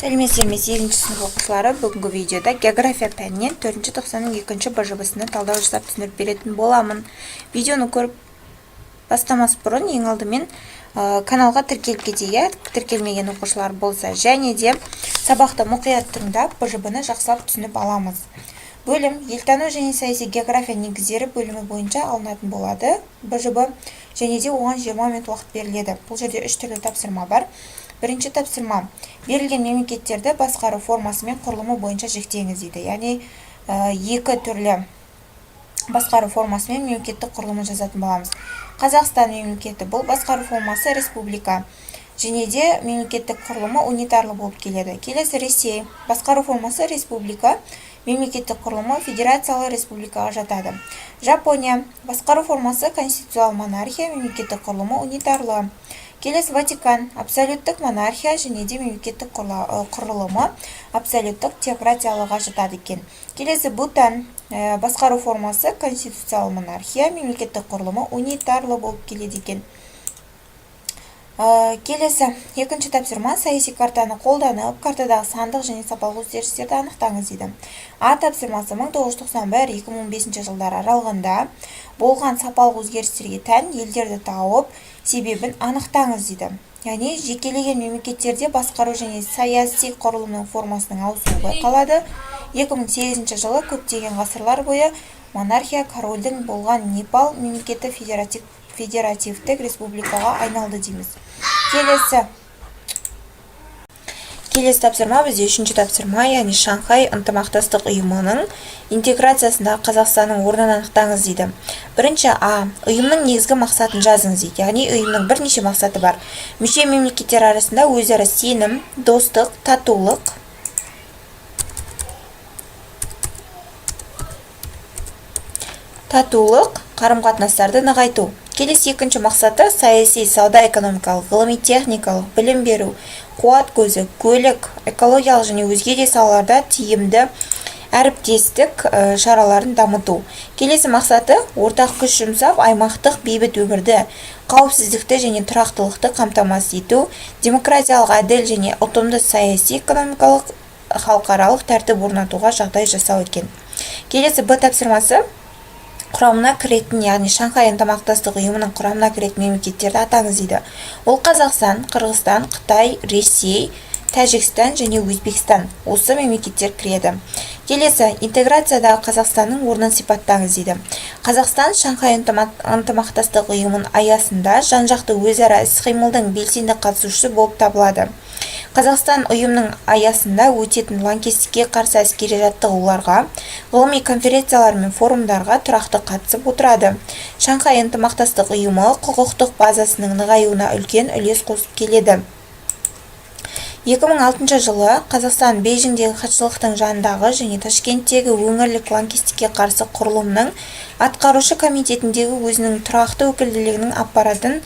Сәлеметсіздер ме, сегізінші сынып оқушылары! Бүгінгі видеода география пәнінен төртінші тоқсанның екінші БЖБ-сіне талдау жасап, түсіндіріп беретін боламын. Видеоны көріп бастамас бұрын, ең алдымен каналға тіркеліп кетейік, иә, тіркелмеген оқушылар болса, және де сабақты мұқият тыңдап, БЖБ-ны жақсылап түсініп аламыз. Бөлім «Елтану және саяси география негіздері» бөлімі бойынша алынатын болады БЖБ, және де оған 20 минут уақыт беріледі. Бұл жерде үш түрлі тапсырма бар. Бірінші тапсырма: берілген мемлекеттерді басқару формасы мен құрылымы бойынша жіктеңіз дейді. Яғни екі түрлі басқару формасы мен мемлекеттік құрылымын жазатын боламыз. Қазақстан мемлекеті: бұл басқару формасы республика және де мемлекеттік құрылымы унитарлы болып келеді. Келесі Ресей: басқару формасы республика, мемлекеттік құрылымы федерациялы республикаға жатады. Жапония: басқару формасы конституциялы монархия, мемлекеттік құрылымы унитарлы. Келесі Ватикан: абсолюттік монархия және де мемлекеттік құрылымы абсолюттік теократиялыға жатады екен. Келесі Бутан: басқару формасы конституциялы монархия, мемлекеттік құрылымы унитарлы болып келеді екен. Келесі екінші тапсырма: саяси картаны қолданып, картадағы сандық және сапалық өзгерістерді анықтаңыз дейді. А тапсырмасы: 1991-2005 жылдар аралығында болған сапалық өзгерістерге тән елдерді тауып, себебін анықтаңыз дейді. Яғни жекелеген мемлекеттерде басқару және саяси құрылымның формасының ауысуы байқалады. 2008 жылы көптеген ғасырлар бойы монархия, корольдің болған Непал мемлекеті федеративтік республикаға айналды дейміз. Келесі тапсырма бізде үшінші тапсырма, яғни Шанхай ынтымақтастық ұйымының интеграциясындағы Қазақстанның орнын анықтаңыз дейді. Бірінші А: ұйымның негізгі мақсатын жазыңыз дейді. Яғни ұйымның бірнеше мақсаты бар: мүше мемлекеттер арасында өзара сенім, достық, татулық қарым-қатынастарды нығайту. Келесі екінші мақсаты: саяси, сауда-экономикалық, ғылыми-техникалық, білім беру, қуат көзі, көлік, экологиялық және өзге де салаларда тиімді әріптестік шараларын дамыту. Келесі мақсаты: ортақ күш жұмсап, аймақтық бейбіт өмірді, қауіпсіздікті және тұрақтылықты қамтамасыз ету, демократиялық, әділ және ұтымды саяси, экономикалық, халықаралық тәртіп орнатуға жағдай жасау екен. Келесі Б тапсырмасы: құрамына кіретін, яғни Шанхай ынтымақтастық ұйымының құрамына кіретін мемлекеттерді атаңыз дейді. Ол Қазақстан, Қырғызстан, Қытай, Ресей, Тәжікстан және Өзбекстан, осы мемлекеттер кіреді. Келесі интеграциядағы Қазақстанның орнын сипаттаңыз дейді. Қазақстан Шанхай ынтымақтастық ұйымының аясында жан-жақты өзара іс-қимылдың белсенді қатысушысы болып табылады. Қазақстан ұйымның аясында өтетін лаңкестікке қарсы әскери жаттығуларға, ғылыми конференциялар мен форумдарға тұрақты қатысып отырады. Шанхай ынтымақтастық ұйымы құқықтық базасының нығаюына үлкен үлес қосып келеді. 2006 жылы Қазақстан Бейжіңдегі хатшылықтың жанындағы және Ташкенттегі өңірлік лаңкестікке қарсы құрылымның атқарушы комитетіндегі өзінің тұрақты өкілдігінің аппаратын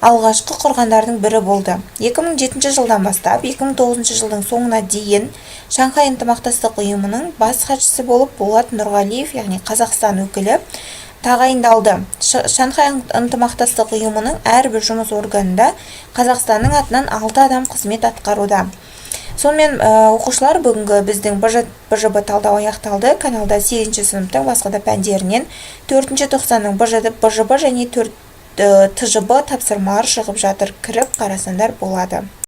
алғашқы құрғандардың бірі болды. 2007 жылдан бастап 2009 жылдың соңына дейін Шанхай ынтымақтастық ұйымының бас хатшысы болып Болат Нұрғалиев, яғни Қазақстан өкілі тағайындалды. Шанхай ынтымақтастық ұйымының әрбір жұмыс органында Қазақстанның атынан алты адам қызмет атқаруда. Сонымен, оқушылар, бүгінгі біздің БЖБ талдау аяқталды. Каналда сегізінші сыныптың басқа да пәндерінен төртінші тоқсанның БЖБ және төрт ТЖБ тапсырмалар шығып жатыр, кіріп қарасаңдар болады.